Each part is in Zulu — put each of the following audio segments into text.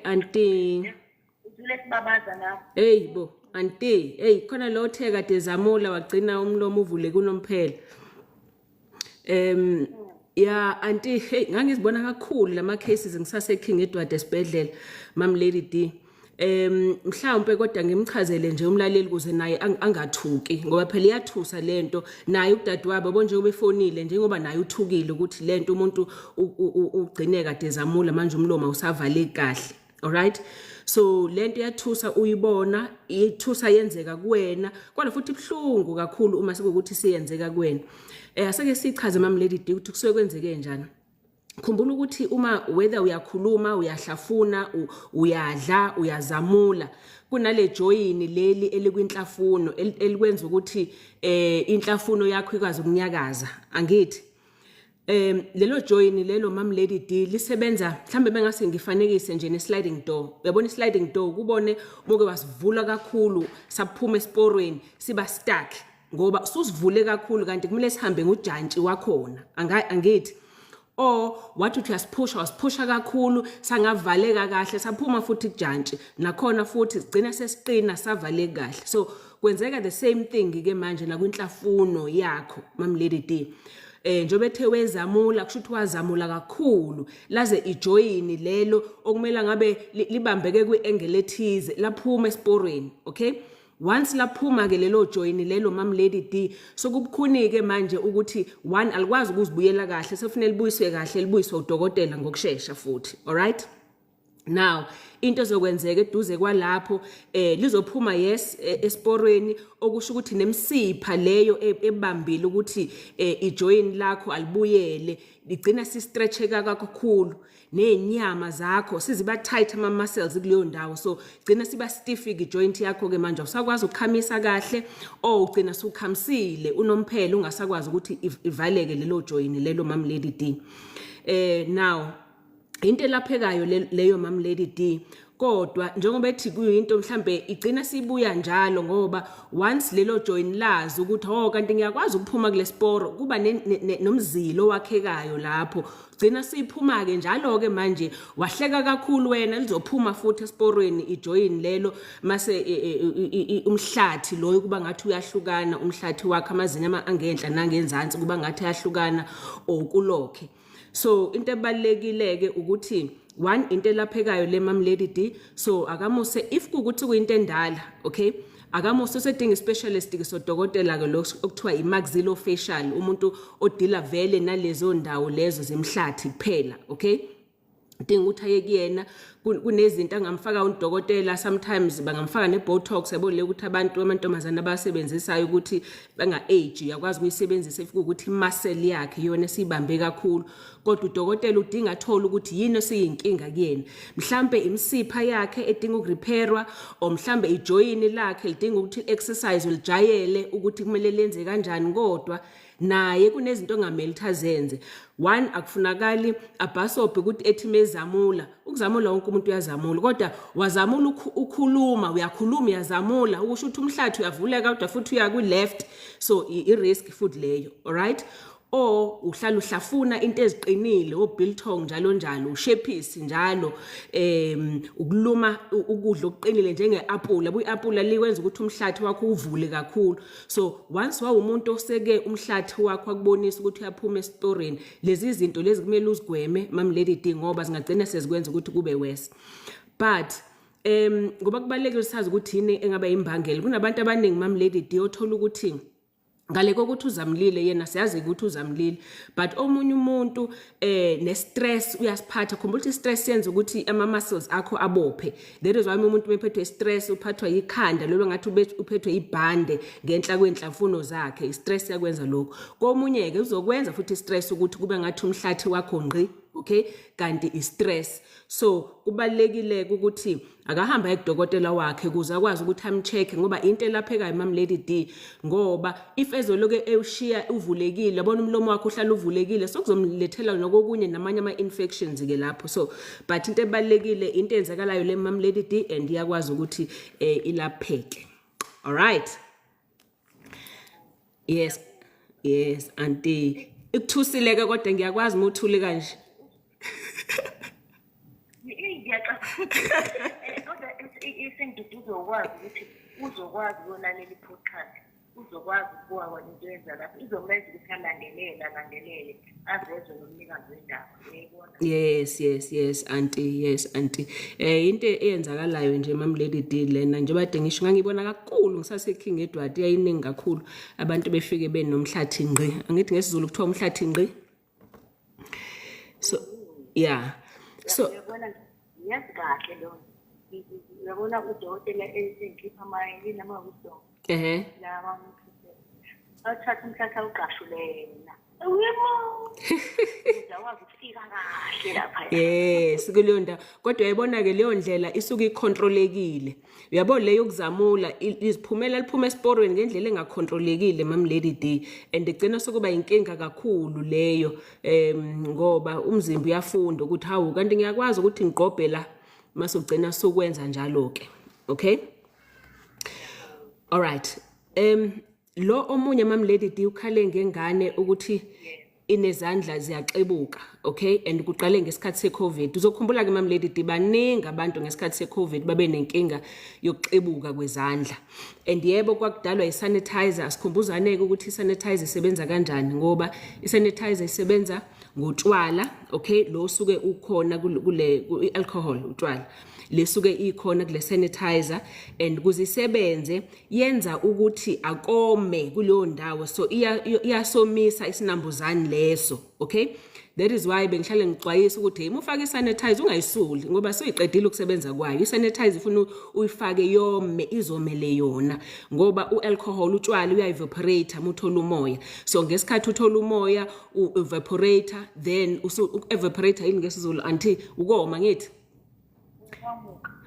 Auntie. Uthule sibabaza nawe. Hey bo, auntie, hey, khona lo othe kade zamula wagcina umlomo uvule kunomphela. Ya auntie, hey, ngangizibona kakhulu lama cases ngisase King Edward esibhedlela, Mam Lady D. Mhlawumbe kodwa ngimchazele nje umlaleli ukuze naye angathuki, ngoba phela iyathusa lento. Naye udadewabo yabo njengoba efonile, njengoba naye uthukile ukuthi lento umuntu ugcine kade ezamula, manje umlomo awusavaleki kahle. Alright, so lento iyathusa, uyibona ithusa yenzeka kuwena, kodwa futhi ibhlungu kakhulu uma sekuwukuthi siyenzeka kuwena. Aseke sichaze, Mam Lady D, ukuthi kusuke kwenzeke njani. Khumbula ukuthi uma whether uyakhuluma, uyahlafuna, uyadla, uyazamula, kunale joyini leli elikwinhlafuno elikwenza ukuthi inhlafuno yakho ikwazi ukunyakaza, angithi? Lelo join lelo, Mam Lady D, lisebenza mhlambe bengase ngifanekise nje ne sliding door. Uyabona i sliding door, kubone muke wasivula kakhulu saphuma esiporweni, siba stuck ngoba susivule kakhulu, kanti kumele sihambe ngujantshi wakhona, angithi? Or wathi uthi uyasiphusha, wasiphusha kakhulu, sangavaleka kahle, saphuma futhi kujantshi nakhona, futhi sigcina sesiqina, savaleka kahle. So kwenzeka the same thing ke manje nakwinhlafuno yakho, Mam Lady D. Njengoba ethe wezamula, kusho ukuthi wazamula kakhulu laze ijoyini lelo okumele ngabe libambeke kwi-angle ethize laphuma esiporweni, okay? Once laphuma ke lelo join lelo, Mam Lady D, sokubukhuni ke manje ukuthi one alikwazi ukuzibuyela kahle, sekufanele libuyiswe kahle, libuyiswe udokotela ngokusheshsha futhi. Alright, now into ezokwenzeka eduze kwalapho, lizophuma, yes, esiporweni, okusho ukuthi nemsipha leyo ebambile ukuthi ijoin lakho alibuyele ligcina si-stretcheka kakhulu, nezinyama zakho siziba tight, ama muscles kuleyo ndawo, so gcina siba stiff ke joint yakho ke manje, awusakwazi ukukhamisa kahle or ugcina sukhamisile unomphela ungasakwazi ukuthi ivaleke lelo join lelo, Mam Lady D. Now into elaphekayo leyo, Mam Lady D, kodwa njengoba ethi kuyinto mhlambe igcina sibuya njalo, ngoba once lelo join lazi ukuthi, "Oh, kanti ngiyakwazi ukuphuma kule sporo," kuba nomzilo owakhekayo lapho, gcina siphuma ke njalo ke manje. Wahleka kakhulu wena, lizophuma futhi esiporweni ijoin lelo, mase umhlathi loyo kuba ngathi uyahlukana, umhlathi wakhe, amazinyo angenhla nangenzansi kuba ngathi ayahlukana or kulokhe. So into ebalekile ke ukuthi one, into elaphekayo le, Mam Lady D, so akamuse if kukuthi kuyinto endala, okay, akamuse usedinga specialist ke, sodokotela ke lo okuthiwa i-maxillofacial, umuntu odila vele nalezo ndawo lezo zemhlathi kuphela, okay? Dinga ukuthi aye kuyena. Kunezinto angamfaka udokotela, sometimes bangamfaka ne-botox, yabo, le ukuthi abantu amantombazane abasebenzisayo ukuthi banga-age, uyakwazi ukuyisebenzisa if kuwukuthi i-muscle yakhe iyona esiyibambe kakhulu. Kodwa udokotela udinga athole ukuthi yini esiyinkinga kuyena, mhlambe imisipha yakhe edinga ukurepairwa or mhlambe ijoyini lakhe lidinga ukuthi exercise lijayele ukuthi kumele lenze kanjani. Kodwa naye kunezinto ongamele ukuthi azenze. One, akufunakali abhasobhe ukuthi ethi mezamula, ukuzamula wonke umuntu uyazamula, kodwa wazamula ukhuluma, uyakhuluma, uyazamula, ukusho ukuthi umhlathi uyavuleka kodwa futhi uya kwi-left, so i-risk futhi leyo, alright? Or uhlala uhlafuna into eziqinile, obiltong njalo njalo, ushephisi njalo, ukuluma ukudla okuqinile njenge-apula, buyi-apula likwenza ukuthi umhlathi wakho uvule kakhulu. So once wawumuntu oseke umhlathi wakho akubonisa ukuthi uyaphuma esitorini, lezi zinto lezi kumele uzigweme, Mam Lady D, ngoba zingagcina sezikwenza ukuthi kube worse. But ngoba kubalulekile sazi ukuthi yini engaba imbangela, kunabantu abaningi, Mam Lady D, othola ukuthi ngale kokuthi uzamlile yena, siyazi ukuthi uzamlile, but omunye umuntu ne-stress uyasiphatha. Khumbula ukuthi i-stress yenza ukuthi ama muscles akho abophe. That is why umuntu mephethwe stress uphathwa ikhanda lolo ngathi uphethwe ibhande ngenhla kwenhlamfuno zakhe. I-stress yakwenza lokho. Komunye ke uzokwenza futhi i-stress ukuthi kube ngathi umhlathi wakho ngqi, okay, kanti i-stress. So kubalekile ukuthi akahamba ekudokotela wakhe ukuze akwazi ukuthi amcheck, ngoba into elaphekayo, Mam Lady D, ngoba if ezoloke ewushiya uvulekile, yabona, umlomo wakhe uhlala uvulekile, sokuzomlethela nokokunye namanye ama-infections ke lapho. So but into ebalekile, into eyenzakalayo le, Mam Lady D, and iyakwazi ukuthi ilapheke. Alright, yes, auntie, ikuthusile ke, kodwa ngiyakwazi uma uthule kanje. Ngiyacabanga. Kodwa isenduduzo ukwazi ukuthi uzokwazi ukuyolalela i-podcast, uzokwazi ukubuka kwena into yenza lapho, izomenza ukuthi alandelele, alandelele, avezwe nomnikazi wendaba. Uyayibona? Yes, auntie, yes, auntie. Into eyenzakalayo nje, Mam Lady D, lena njengoba kade ngisho, ngangibona kakhulu ngisase King Edward, yayiningi kakhulu, abantu befike benomhlathi ngqi. Angithi ngesiZulu kuthiwa umhlathi ngqi. So yeah. So Uyabona, ngiyazi kahle leyo nto. Uyabona, udokotela engikhipha ama-yini, ama-wisdom lawa awuthatha umhlathi awugqashule yena. Yebo. Ukuze akwazi ukufika kahle lapha. Yes, kuleyo ndawo. Kodwa uyayibona ke, leyo ndlela isuke icontrolekile. Uyabona, leyo yokuzamula iziphumela liphuma esiporweni ngendlela engacontrolekile, Mam Lady D, and igcina sokuba inkinga kakhulu leyo, ngoba umzimba uyafunda ukuthi, hawu, kanti ngiyakwazi ukuthi ngigqobhe la, mase ugcina sukwenza njalo ke. Okay? Alright. Lo omunye, Mam Lady D, ukhale ngengane ukuthi inezandla ziyaxebuka, okay, and kuqale ngesikhathi seCovid. Uzokhumbula ke, Mam Lady D, baningi abantu ngesikhathi seCovid babe nenkinga yokuxebuka kwezandla, and yebo, kwakudalwa isanitizer. Asikhumbuzane ke ukuthi isanitizer isebenza kanjani, ngoba isanitizer isebenza ngotshwala, okay, lo suke ukhona kule i-alcohol, utshwala lesuke ikhona kule sanitizer, and kuze isebenze yenza ukuthi akome kuleyo ndawo, so iyasomisa isinambuzane leso, okay? That is why bengihlale ngixwayisa ukuthi, hey, ufake isanitizer ungayisuli, ngoba suyiqedile ukusebenza kwayo. Isanitizer ifuna uyifake yome, izomele yona, ngoba ualcohol, utshwala, uya-evaporate uma uthola umoya. So ngesikhathi uthola umoya u-evaporate, then usu-evaporate, yini ngesiZulu, auntie? Ukoma ngithi?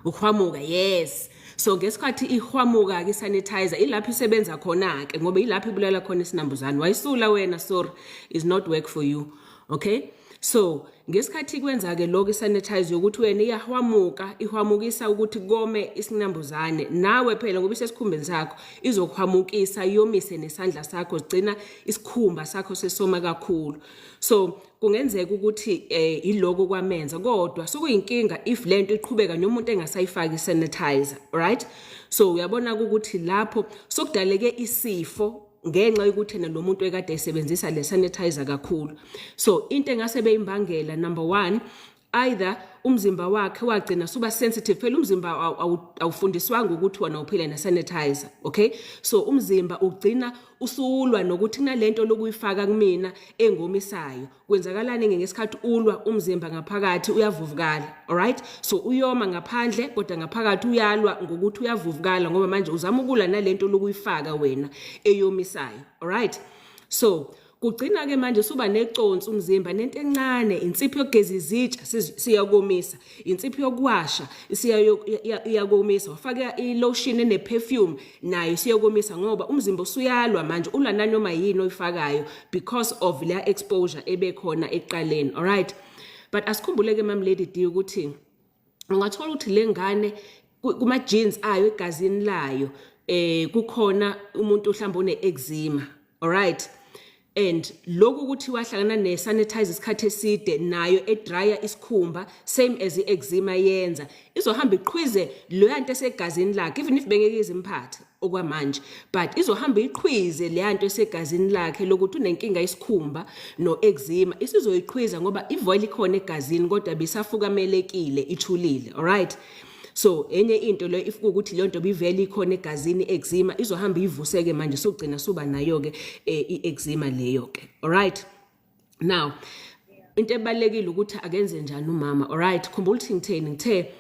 Uhwamuka, yes. So ngesikhathi ihwamuka ke isanitizer, ilapho isebenza khona ke, ngoba ilapho ibulala khona isinambuzane. Wayisula wena, sorry, is not work for you, okay? So ngesikhathi kwenza ke lokho isanitizer yokuthi wena iyahwamuka, ihwamukisa ukuthi kome isinambuzane, nawe phela ngoba isesikhumbeni sakho, izokuhwamukisa yomise nesandla sakho, sigcina isikhumba sakho sesoma kakhulu. So kungenzeka ukuthi iloko kwamenza, kodwa sokuyinkinga if lento iqhubeka nomuntu engasayifaki sanitizer, right? So uyabona ukuthi lapho sokudaleke isifo ngenxa yokuthi yena lo muntu ekade esebenzisa le sanitizer kakhulu. So into engase beyimbangela, number 1, either umzimba wakhe wagcina suba sensitive. Phela umzimba awufundiswanga ukuthi wona uphile ne sanitizer, okay? So umzimba ugcina usulwa nokuthi kunalento lokuyifaka kumina engomisayo. Kwenzakalani ngesikhathi ulwa umzimba ngaphakathi? Uyavuvukala, alright? So uyoma ngaphandle, kodwa ngaphakathi uyalwa ngokuthi uyavuvukala, ngoba manje uzama ukulwa nalento lokuyifaka wena eyomisayo, alright? So kugcina ke manje suba neconsi umzimba, nento encane, insipho yokugeza izitsha siyakomisa, insipho yokuwasha iyakomisa, wafaka ilotion ene perfume nayo siyakomisa, ngoba umzimba usuyalwa manje, ulwa nanoma yini oyifakayo because of la exposure ebekhona ekuqaleni, alright? But asikhumbuleke, Mam Lady D, ukuthi ungathola ukuthi le ngane kuma genes ayo, egazini layo, kukhona umuntu mhlawumbe one eczema, alright? And lokhu ukuthi wahlangana ne sanitizer isikhathi eside, nayo edrya isikhumba same as i-eczema yenza, izohamba iqhwize leyo nto esegazini lakhe, even if bengeke izimphathe okwamanje, but izohamba iqhwize leya nto esegazini lakhe lokuthi unenkinga isikhumba no-eczema. Isizoyiqhwiza ngoba ivele ikhona egazini, kodwa bisafukamelekile, ithulile, alright? So enye into leyo, if kuwukuthi leyo nto bivele ikhona egazini, eczema izohamba ivuseke manje, sogcina suba nayo ke i-eczema leyo ke, alright? Now into ebalekile ukuthi akenze njani umama, alright? Khumbula ukuthi ngitheni? Ngithe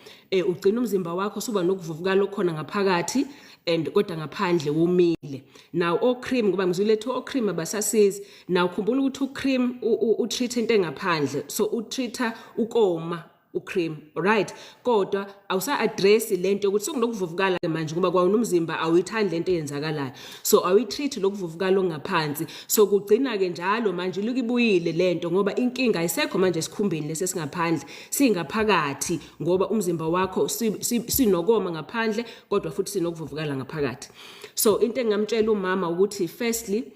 ugcina umzimba wakho suba nokuvuvukala okukhona ngaphakathi and kodwa ngaphandle womile. Now o cream, ngoba ngizulethe o cream abasasizi. Now khumbula ukuthi u cream u treat into engaphandle, so u treat ukoma ucream, right? Kodwa awusa address lento yokuthi sokunokuvuvukala manje, ngoba kwawona umzimba awuyithandi lento eyenzakalayo, so awuyitreat lokuvuvukala okungaphansi. So kugcina ke njalo manje ilokhu ibuyile lento, ngoba inkinga ayisekho manje esikhumbeni lesi esingaphandle, singaphakathi, ngoba umzimba wakho sinokoma ngaphandle kodwa futhi sinokuvuvukala ngaphakathi. So into engingamtshela umama ukuthi, firstly,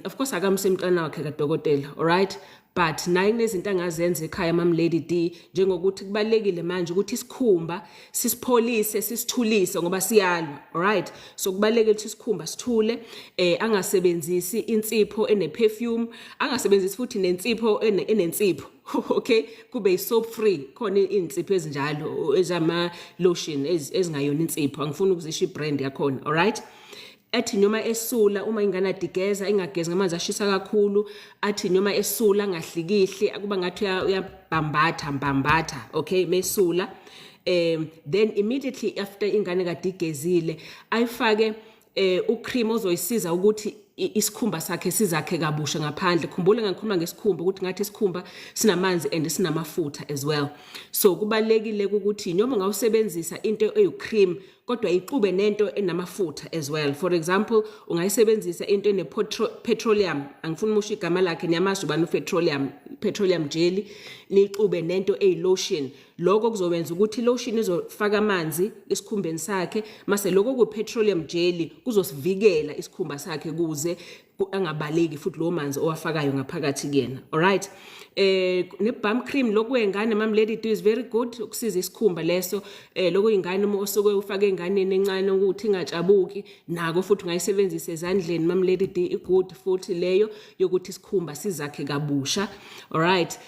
of course akamse umntwana wakhe kadokotela, alright? But naye kunezinto angazenza ekhaya, Mam Lady D, njengokuthi kubalekile manje ukuthi isikhumba sisipholise, sisithulise, ngoba siyalwa, alright? So kubalekile ukuthi isikhumba sithule. Angasebenzisi insipho ene perfume, angasebenzisi futhi nensipho enensipho, okay? Kube i-soap free. Khona iy'nsipho ezinjalo ezama lotion ezingayona insipho, angifuni ukuzisho i-brand yakhona, alright? Athi noma esula, uma ingane adigeza, ingagezi ngamanzi ashisa kakhulu. Athi noma esula angahlikihli, akuba ngathi uyabhambatha mbambatha, okay, mesula. Then immediately after ingane kade igezile, ayifake ucream ozoyisiza ukuthi isikhumba sakhe sizakhe kabusha ngaphandle. Khumbula ngikhuluma ngesikhumba ukuthi ngathi isikhumba sinamanzi and sinamafutha as well, so kubalekile ukuthi noma ungawusebenzisa into eyu-cream, kodwa ixube nento enamafutha as well. For example, ungayisebenzisa into ene petroleum, angifuni umusho igama lakhe, niyamazi ubani upetroleum, petroleum jelly, nixube nento eyi-lotion. Lokho kuzokwenza ukuthi i-lotion izofaka amanzi esikhumbeni sakhe, mase lokho ku-petroleum jelly kuzosivikela isikhumba sakhe kuze angabaleki futhi lowo manzi owafakayo ngaphakathi kuyena, alright? Ne-bum cream lokwengane, Mam Lady D, is very good ukusiza isikhumba leso lokuyingane uma osuke ufake enganeni encane ukuthi ingatshabuki. Nako futhi ungayisebenzisa ezandleni, Mam Lady D, i-good futhi leyo yokuthi isikhumba sizakhe kabusha, alright?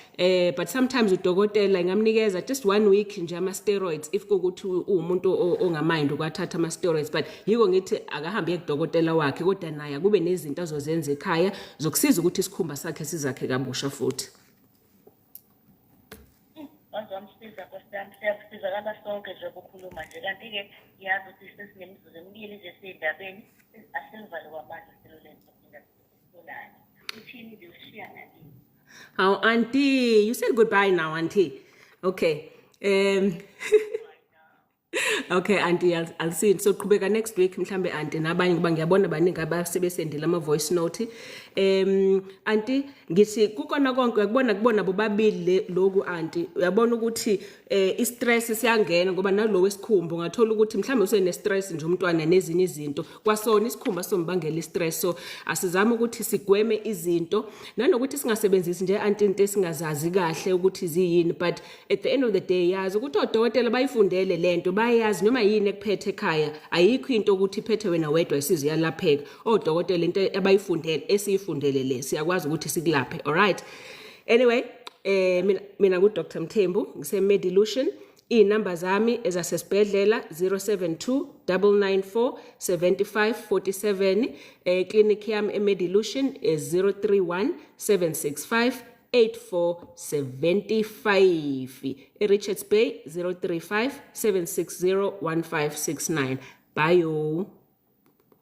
But sometimes udokotela ingamnikeza just one week nje ama steroids if kukuthi uwumuntu ongamind ukwathatha ama steroids, but yiko ngithi akahambe kudokotela wakhe, kodwa naye akube nezinto azozenza ekhaya zokusiza ukuthi isikhumba sakhe sizakhe kabusha futhi. Waze wamsiza, Nkosi yami, siyasizakala sonke nje ukukhuluma nje. Kanti-ke ngiyazi ukuthi sesinemizuzu emibili nje sey'ndabeni, asilivale kwamanje seluleni, sophinda sitholane. Uthini nje, ushiya nakini? How, auntie, you said goodbye now, auntie. Okay. Okay, auntie, I'll see. So qhubeka next week mhlambe, auntie, nabanye, kuba ngiyabona baningi abasebesendile ama voice note. Auntie, ngithi kukona konke uyakubona kubona bobabili loku, auntie. Uyabona ukuthi i-stress siyangena, ngoba nalo wesikhumba ungathola ukuthi mhlambe usene stress nje umntwana nezinye izinto. Kwasona isikhumba sombangela i-stress. So asizame ukuthi sigweme izinto nanokuthi singasebenzisi nje, auntie, into esingazazi kahle ukuthi ziyini. But at the end of the day, yazi ukuthi odokotela bayifundele lento, bayazi noma yini ekuphethe ekhaya. Ayikho into ukuthi iphethe wena wedwa isize iyalapheka. Odokotela into abayifundele, esiyifundele le, siyakwazi ukuthi sikulaphe, alright? Anyway, mina ku Dr Mthembu, ngise Medilution. Iy'namba zami ezasesibhedlela 072 994 7547. Clinic yami eMedilution is 031 765 8475. eRichards Bay 035 760 1569. Bye.